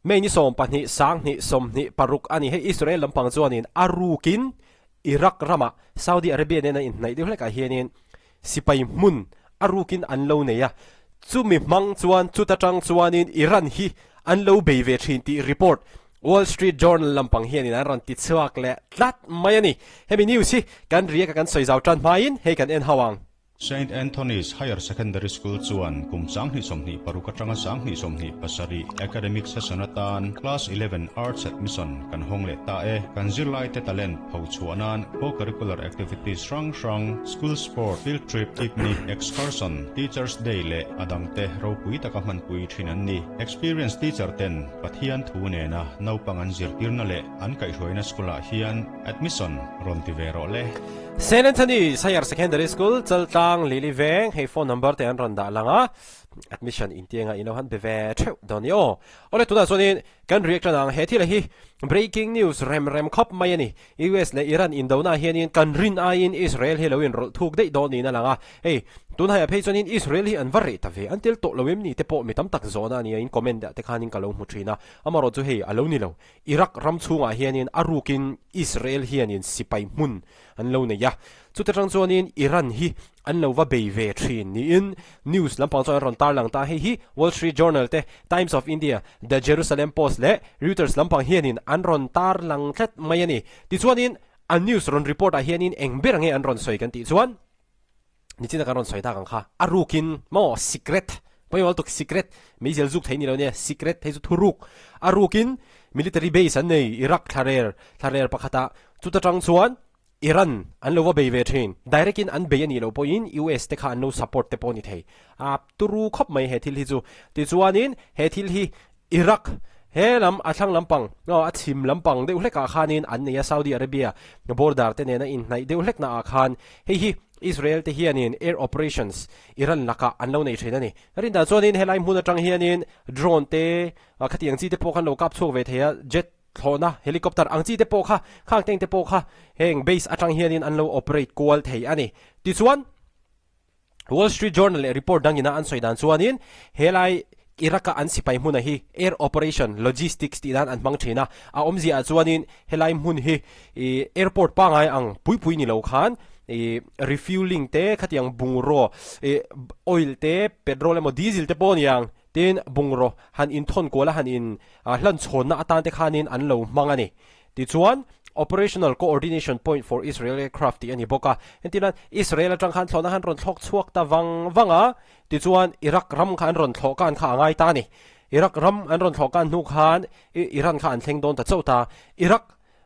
May ni 12 2026 a ni. Hei Israel lampang chuanin a rukin Iraq ramah Saudi Arabia nena inhnaih deuh hlekah hianin sipai hmun a rukin an lo nei a, chumi hmang chuan chuta tang chuanin Iran hi an lo bei ve thin tih report Wall Street Journal lampang hianin an rawn ti chhuak leh tlat mai a ni. Hemi news hi kan riak a kan sawi zau tan hmain hei kan en ho ang. Saint Anthony's Higher Secondary School chuan kum 2026 atanga 2027 academic session atan Class 11 Arts Admission kan hawng leh ta e. Kan zirlaite talent pho chhuah nan co-curricular activities hrang hrang, school sport, field trip, picnic, excursion, Teachers Day leh a dangte ropui taka hmanpui thin an ni. Experienced teacher ten Pathian thu nena naupang an zirtirna leh an kaihhruaina school ah hian Admission rawn ti ve rawh le. Saint Anthony's Higher Secondary School, Chaltlang, Lily Veng, hei phone number te an rawn dah lang a, admission intianga in lo han be ve theuh dawn ni aw. Awle tunah chuanin kan react tan ang, he thil hi breaking news rem rem khawp mai a ni. US leh Iran indona hianin kan rin aiin Israel hi lo inrawlh thuk daih dawn niin a lang a, hei tunhaiah phei chuanin Israel hi an va reh ta ve, an tel tawh lo em ni te pawh mi tam tak zawhna a ni a, in comment ah te khanin ka lo hmu thin a, amaherawhchu chu hei a lo ni lo. Iraq ram chhungah hianin a rukin Israel hianin sipai hmun an lo nei a, chuta tang chuanin Iran hi an lo va bei ve thin niin news lampang chuan an rawn tarlang ta. Hei hi Wall Street Journal te, Times of India, The Jerusalem Post leh Reuters lampang hianin an rawn tarlang tlat mai a ni. Tichuanin an news rawn report ah hianin eng ber nge an rawn sawi kan tih chuan, Nichina kan rawn sawi tak ang kha, a rukin maw secret, pawimawh lutuk secret, meizial zuk thei ni lo nia, secret hei chu thuruk, a rukin military base an nei Iraq thlarer, thlarer pakhatah, chuta tang chuan Iran an lo va bei ve thin, direct in an bei a nih loh pawhin US te kha an lo support te pawh a ni thei, a turu khawp mai he thil hi chu, tichuanin he thil hi Iraq he lam a thlang lampang aw a chhim lampang deuh hlekah khanin an nei a, Saudi Arabia border te nena inhnaih deuh hlek naah khan hei hi Israel te hianin air operations Iran lakah an lo nei thin a ni. Rindan chuanin helai hmun atang hianin drone te khatiang chi te pawh khan lo kap chhuak ve thei a, jet thlawhna helicopter ang chi te pawh kha khang teng te pawh kha heng base atang hianin an lo operate kual thei a ni. Tichuan. Wall Street Journal leh report dangina an sawi dan chuanin helai Iraq-a an sipai hmuna hi air operation logistics tih nan an hmang thin a, a awmzia ah chuanin helai hmun hi ih airport pangai ang pui pui ni lo khan ih refuelling te khatiang bungraw ih oil te petrol emaw diesel te pawh a ni ang tin bungraw han inthawn kual a han in hlan chhawnna atan te khanin an lo hmang a ni. Tichuan, Operational Coordination Point for Israel Aircraft tih a ni bawk a. Entirnan, Israel atang khan thlawhna khan rawn thlawk chhuak ta vang vang a, tichuan Iraq ram kha an rawn thlawh kan kha a ngai ta a ni. Iraq ram an rawn thlawh kan hnu khan Iran kha an thleng dawn ta chauh ta. Iraq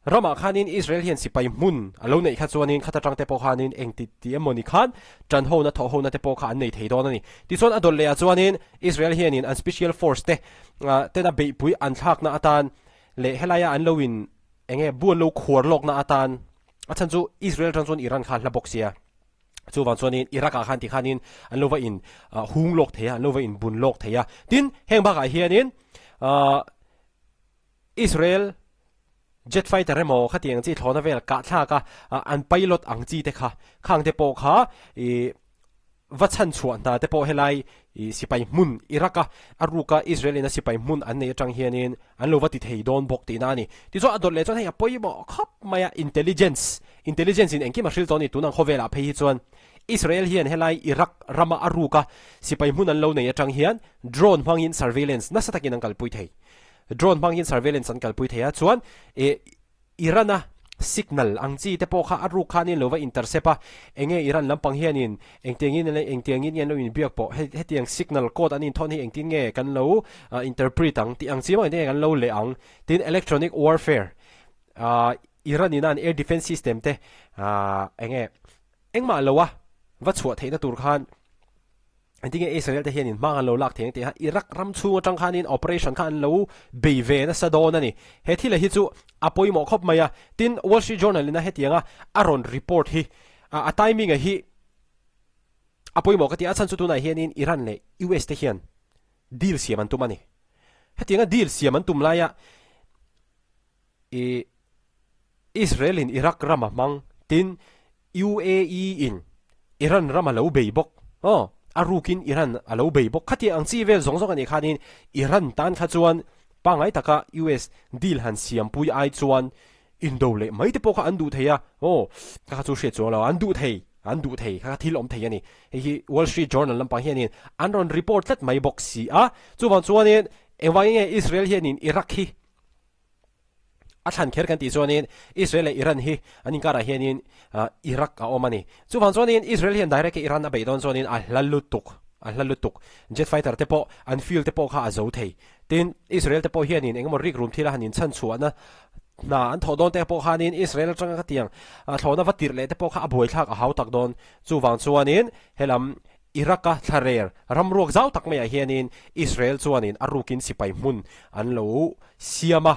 ramah khanin Israel hian sipai hmun a lo neih kha chuanin khat atang te pawh khanin engti ti emaw ni khan tanhona thawhhona te pawh kha an nei thei dawn a ni. Tichuan a dawlh lehah chuanin Israel hianin an special force te tena beihpui an thlakna atan Leh helaia an lo in eng nge bu an lo khuar lawkna atan a chhan chu Israel tan chuan Iran kha a hla bawk sia chuvang chuanin Iraq ah khan tikhanin an lo va in hung lawk thei a an lo va in bun lawk thei a tin heng bakah hianin ahh Israel jet fighter emaw khatiang chi thlawhna vel kah thlak a an pilot ang chi te kha khang te pawh kha ih Va chhan chhuah hna te pawh helai i sipai hmun Iraq a a ruka Israel in a sipai hmun an nei atang hianin an lo va ti thei dawn bawk tihna a ni. Tichuan a dawt leh chuan hei a pawimawh khawp mai a, intelligence, intelligence in engkim a hril tawh a ni tun ang khawvelah phei hi chuan Israel hian helai Iraq rama a ruka sipai hmun an lo nei atang hian drone hmangin surveillance nasa takin an kalpui thei. Drone hmangin surveillance an kalpui thei a, chuan i Iran a signal ang chi te pawh kha a ruk khan in lo va intercept a, enge Iran lampang hianin engtiangin leh engtiangin nge an lo inbiak pawh hetiang signal code an inthawn hi engtin nge kan lo interpret ang tih ang chi mai te nge kan lo leh ang tin electronic warfare ah Iran in a an air defense system te ah enge engmah lo a va chhuah theihna tur khan Engtinge Israel te hianin hmang an lo lak thei ang tih kha Iraq ram chhung atang khanin operation kha an lo bei ve nasa dawn a ni. He thil hi chu a pawimawh khawp mai a, tin Wall Street Journal ina hetianga a rawn report hi a timing a hi a pawimawh ka ti a, a chhan chu tunah hianin Iran leh US te hian deal siam an tum a ni. Hetianga deal siam an tum laia i Israel in Iraq ram a hmang, tin UAE in Iran ram a lo bei bawk, aw, a rukin Iran a lo bei bawk. Khatiang ang chi vel zawng zawng a nih khanin Iran tan kha chuan Pangngai taka US deal han siampui ai chuan indo leh mai te pawh kha an duh thei a, aw kha kha chu hriat chuang lo, an duh thei, an duh thei, kha kha thil awm thei a ni. Hei hi Wall Street Journal lampang hianin an rawn report tlat mai bawk si a. Chuvang chuanin engvangin nge Israel hianin Iraq hi A thlan kher kan tih chuanin Israel leh Iran hi an inkarah hianin Iraq a awm a ni. Chuvang chuanin Israel hian direct a Iran a beih dawn chuanin a hla lutuk, a hla lutuk. Jet fighter te pawh an fuel te pawh kha a zo thei. Tin, Israel te pawh hianin engemaw rikrum thila han inchhanchhuahna hna an thawh dawn te pawh khanin Israel atanga khatiang thlawhna va tirh leh te pawh kha a buaithlak a hau tak dawn. Chuvang chuanin helam Iraq-a thlarer ramruak zau tak maiah hianin Israel chuanin a rukin sipai hmun an lo siam a,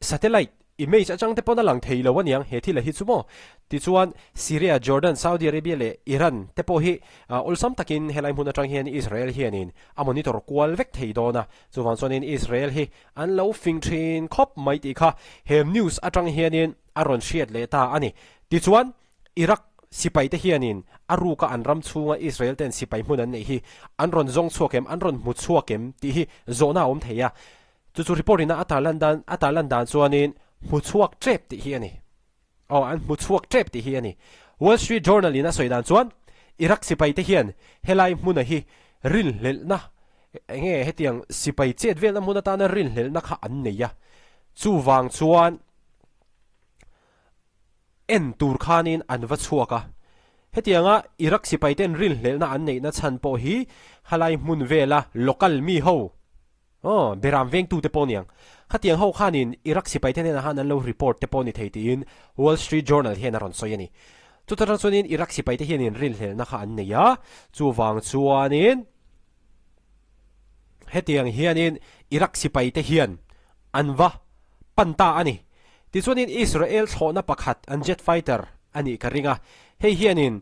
satellite image atang te pawn a lang thei lo aniang he thil a hi chu maw. Tichuan Syria, Jordan, Saudi Arabia leh Iran te pawh hi awlsam takin helai hmun atang hian Israel hianin a monitor kual vek thei dawn a, chuvang chuanin Israel hi an lo fing thin khawp mai tih kha he news atang hianin a rawn hriat leh ta a ni. Tichuan Iraq sipaite hianin a ruka an ram chhunga Israel ten sipai hmun an neih hi an rawn zawng chhuak em, an rawn hmu chhuak em tih hi zawhna a awm thei a. Chu chu report ina a tarlan dan a tarlan dan chuanin hmu chhuak tep tih hi a ni. Aw, an hmu chhuak tep tih hi a ni. Wall Street Journal in a sawi dan chuan Iraq sipaite hian helai hmuna hi rinhlelhna enge hetiang sipai chet velna hmun atana rinhlelhna kha an nei a. Chuvang chuan En tur khanin an va chhuak a. Hetianga Iraq sipaiten rinhlelhna an neihna chhan pawh hi halai hmun vela local mi ho, aw, beram vengtute pawh niang, khatiang ho khanin Iraq sipaite hnenah khan an lo report te pawh ni thei tiin Wall Street Journal hian a rawn sawi a ni. Chuta tang chuanin Iraq sipaite hianin rinhlelhna kha an nei a, chuvang chuanin Hetiang hianin Iraq sipaite hian an va pan ta a ni. Tichuanin Israel thlawhna pakhat an jet fighter a nih ka ring a, hei hianin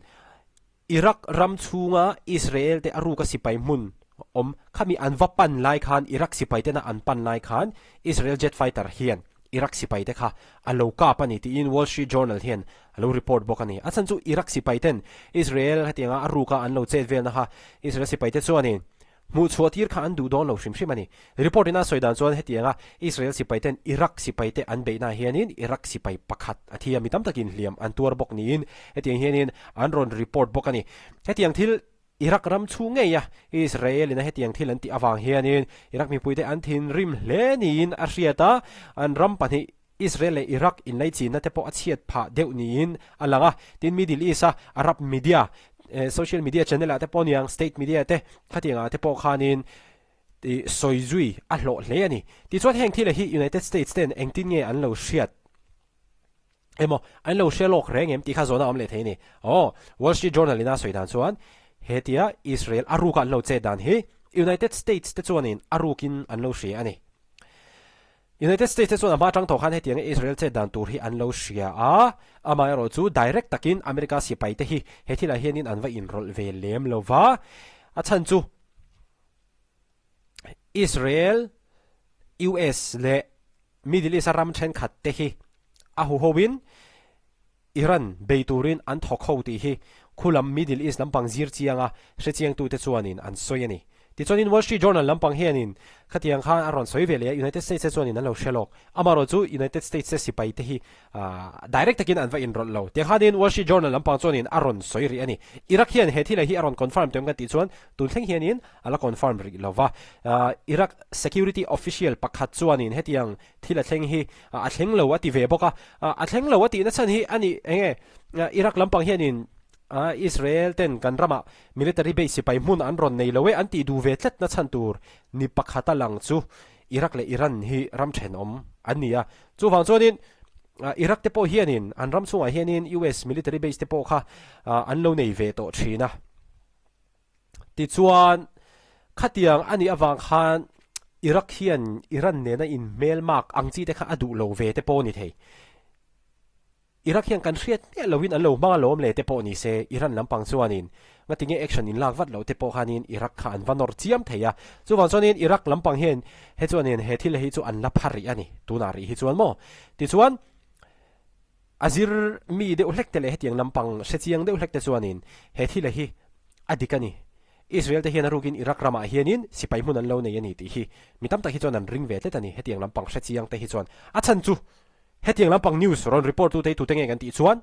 Iraq ram chhunga Israel te a ruka sipai hmun awm khami an va pan lai khan Iraq sipaitena an pan lai khan Israel jet fighter hian Iraq sipaite kha a lo kap a ni tiin Wall Street Journal hian a lo report bawk a ni. A chhan chu Iraq sipaiten Israel hetianga a ruka an lo chet velna kha Israel sipaite chuanin hmuhchhuah tir kha an duh dawn lo hrim hrim a ni. Report ina sawi dan chuan hetianga Israel sipaiten Iraq sipaite an beihna hianin Iraq sipai pakhat a thi a, mi tam takin hliam an tuar bawk niin hetiang hianin an rawn report bawk a ni. Hetiang thil Iraq ram chhung ngei a Israel in a hetiang thil an tih avang hianin Iraq mipuite an thinrim hle niin a hriat a, an ram pahnih Israel leh Iraq inlaichinna te pawh a chhiat phah deuh niin a lang a. Tin Middle East a Arab media, social media channel ah te pawh niang state media te khatiang ah te pawh khanin sawi zui a hlawh hle a ni. Tichuan heng thil hi United States ten engtin nge an lo hriat? Emaw, an lo hre lawk reng em tih kha zawhna a awm leh thei a ni. Aw, Wall Street Journal in a sawi dan chuan hetia Israel a ruka an lo chet dan hi United States te chuanin a rukin an lo hria a ni. United States te chuan a hma atang tawh khan hetianga Israel chet dan tur hi an lo hria a, amaherawh chu direct takin America sipai te hi he thilah hianin an va inrawlh ve lem lo va, a chhan chu Israel, US leh Middle East a ram thenkhat te hi a huhoin Iran bei turin an thawk ho tih hi khulam Middle East lampang zir chianga hrechiangtute chuanin an sawi a ni. Tichuanin Wall Street Journal lampang hianin khatiang khan a rawn sawi ve leh a, United States te chuanin an lo hre lawk. Amaherawh chu United States te sipai te hi direct takin an va inrawlh lo. Tiang khanin Wall Street Journal lampang chuanin a rawn sawi rih a ni. Iraq hian he thil hi a rawn confirm tawh em kan tih chuan tun thleng hianin a la confirm rih lo va. Iraq security official pakhat chuanin hetiang thil a thleng hi a thleng lo a ti ve bawk a. A thleng lo a tihna chhan hi a nih eng nge Iraq lampang hianin Israel ten kan ramah military base sipai hmun an rawn nei lo e an tih duh ve tlat na chhan tur ni pakhat a lang chu Iraq leh Iran hi ram thenawm an ni a. Chuvang chuanin Iraq te pawh hianin an ram chhungah hianin US military base te pawh kha an lo nei ve tawh thin a. Tichuan, khatiang a nih avang khan Iraq hian Iran nena inhmelmak ang chi te kha a duh lo ve te pawh a ni thei. Iraq hian kan hriat miah loin an lo hmang alawm le te pawh ni se, Iran lampang chuanin ngatinge action in lak vat loh te pawh khanin Iraq kha an va nawr chiam thei a. Chuvang chuanin Iraq lampang hian he chuanin he thil hi chu an la phar rih a ni, tunah rih hi chuan maw. Tichuan, A zir mi deuh hlek te leh hetiang lampang hre chiang deuh hlek te chuanin he thila hi a dik a ni. Israel te hian a rukin Iraq ramah hianin sipai hmun an lo nei a ni tih hi mi tam tak hi chuan an ring ve tlet a ni. Hetiang lampang hre chiang te hi chuan a chhan chu hetiang lampang news rawn report tute hi tute nge kan tih chuan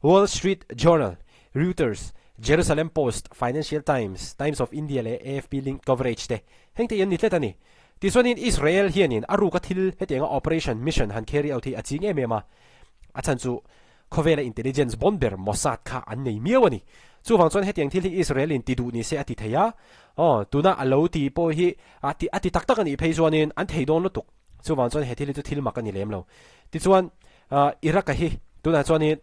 Wall Street Journal, Reuters, Jerusalem Post, Financial Times, Times of India leh AFP linked coverage te heng te hi an ni tlet a ni. Tichuanin Israel hianin a ruka thil hetianga operation mission han carry out hi a ching em em a, a chhan chu Khawvela intelligence bon ber Mossad kha an nei miau a ni. Chuvang chuan hetiang thil hi Israel in ti duh ni se a ti thei a, aw, tuna a lo ti pawh hi a ti a ti tak tak a nih phei chuanin an thei dawn lutuk. Chuvang chuan he thil hi chu thil mak a ni lem lo. Tichuan, Iraq-a hi tunah chuanin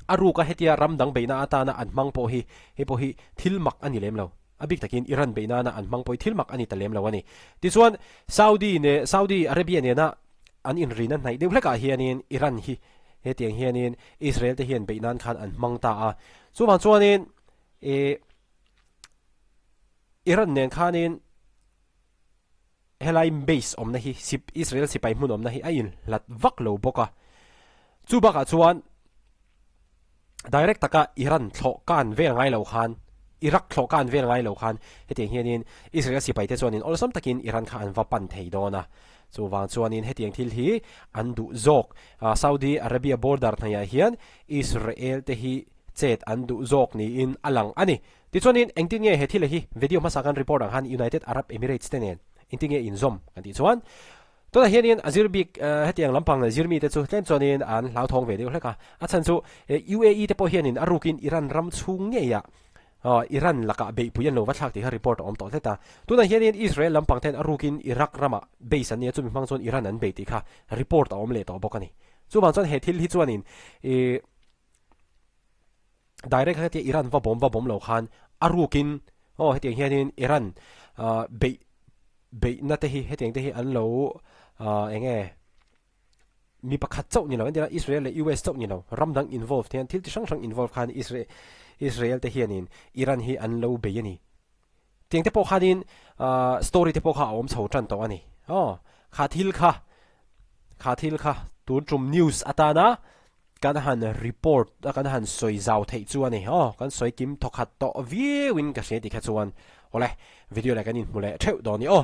a ruka hetia ram dang beihna atana an hmang pawh hi hei pawh hi thil mak a ni lem lo. A bik takin Iran beih nana an hmang pawh hi thil mak a ni ta lem lo a ni. Tichuan, Saudi ne Saudi Arabia nena an inrina hnaih deuh hlekah hianin Iran hi hetiang hianin Israel te hian beih nan khan an hmang ta a. Chuvang chuanin ih Iran nen khanin Helai base awmna hi Israel sipai hmun awmna hi a inhlat vak lo bawk a. Chu bakah chuan direct taka Iran thlawh kan vel ngai lo khan Iraq thlawh kan vel ngai lo khan hetiang hianin Israel sipai te chuanin awlsam takin Iran kha an va pan thei dawn a. Chuvang chuanin hetiang thil hi an duh zawk. Saudi Arabia border hnaihah hian Israel te hi chet an duh zawk niin a lang a ni. Tichuanin, engtin nge he thil hi video hmasa kan report ang khan United Arab Emirates te nen engtin nge inzawm kan tih chuan tunah hianin a zir bik hetiang lampang zir mite chu tlem chuanin an hlauthawng ve deuh hlek a, a chhan chu UAE te pawh hianin a rukin Iran ram chhung ngeiah Iran lakah beihpui an lo va thlak tih kha report a awm tawh hlet a. Tunah hianin Israel lampang ten a rukin Iraq ramah base an nia chumi hmang chuan Iran an bei tih kha report a awm leh tawh bawk a ni. Chuvang chuan he thil hi chuanin ih Direct a hetia Iran va bawm va bawm lo khan a rukin aw hetiang hianin Iran ah beih beihna te hi hetiang te hi an lo ah eng nge mi pakhat chauh ni lo entirna Israel leh US chauh ni lo ram dang involve te hian thil chi hrang hrang involve khan Israel Israel te hianin Iran hi an lo bei a ni. Tiang te pawh khanin ah story te pawh kha a awm chho tan tawh a ni. Aw kha thil kha kha thil kha tun tum news atana Kan han report a kan han sawi zau theih chu a ni aw, kan sawi kim thawkhat tawh viau in ka hria tikha chuan awle video leh kan inhmu leh theuh dawn ni aw.